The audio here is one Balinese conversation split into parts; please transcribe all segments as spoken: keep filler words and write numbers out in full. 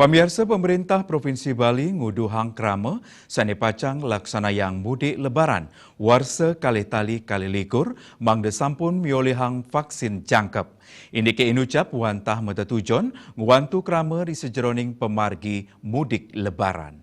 Pamiarsa, pemerintah Provinsi Bali nguduhang krama sane pacang laksanayang mudik Lebaran warsa kalih tali kalih likur mangda sampun miolihang vaksin jangkep. Indike inucap wantah matetujon ngwantu krama ri sajeroning pamargi mudik Lebaran.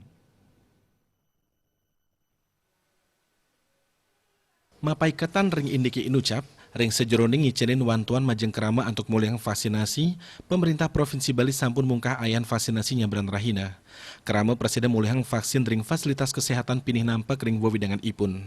Mapaiketan ring indike inucap, ring sajeroning ngicenin wantuan majeng krama antuk molihang vaksinasi, pemerintah Provinsi Bali sampun mungkah ayan vaksinasi nyabran rahina. Krama prasida molihang vaksin ring fasilitas kesehatan pinih nampek ring wewidangan ipun.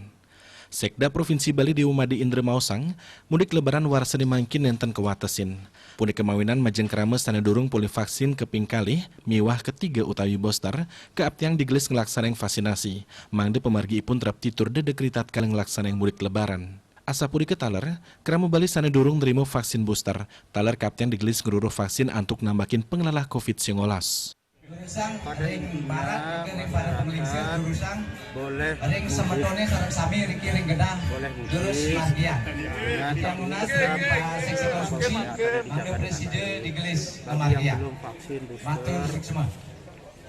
Sekda Provinsi Bali Dewa Made Indra maosang, mudik Lebaran warsane mangkin nenten kawatesin. Punika mawinan majeng krama sane durung polih vaksin kaping kalih miwah ketiga utawi booster, kaaptiang digelis nglaksanayang vaksinasi, mangda pamargi ipun trepti tur dedek ritatkala nglaksanayang mudik Lebaran. Asapunika taler, krama Bali sane durung nrima vaksin booster, taler kaaptiang digelis ngruruh vaksin antuk nambakin panglalah covid sangalas. Durusang ring barat, ring para panglingsir, durusang boleh ring semetone sareng sami riki ring Gedang, boleh mudik. Durus margian. Tiang nunas ring Pak Sekda Konstitusi, mangda prasida digelis. Bagi yang belum vaksin booster, matur suksma.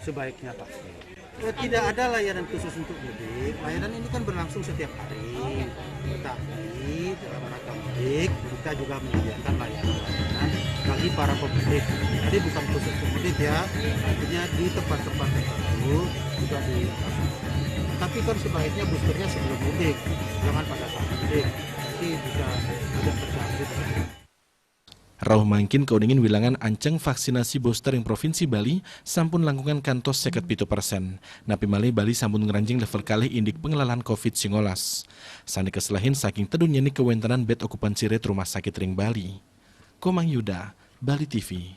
Sebaiknya vaksin. Eh, tidak ada layanan khusus untuk mudik. Layanan ini kan berlangsung setiap hari. Tetapi dalam rangka mudik, kita juga menyediakan layanan-layanan bagi para pemudik. Jadi bukan khusus pemudik ya, artinya di tempat-tempat tertentu juga di. Tapi kan sebaiknya boosternya sebelum mudik, jangan pada saat mudik. Nanti bisa agak terganggu. Rauh mangkin kauningin wilangan anceng vaksinasi booster ring Provinsi Bali sampun langkungan kantos seket pitu persen. Napi malih Bali sampun ngranjing level kalih indik panglalahan covid sangalas. Sane kaselehin saking tedunnyane kawentenan bed okupansi rate rumah sakit ring Bali. Komang Yuda, Bali T V.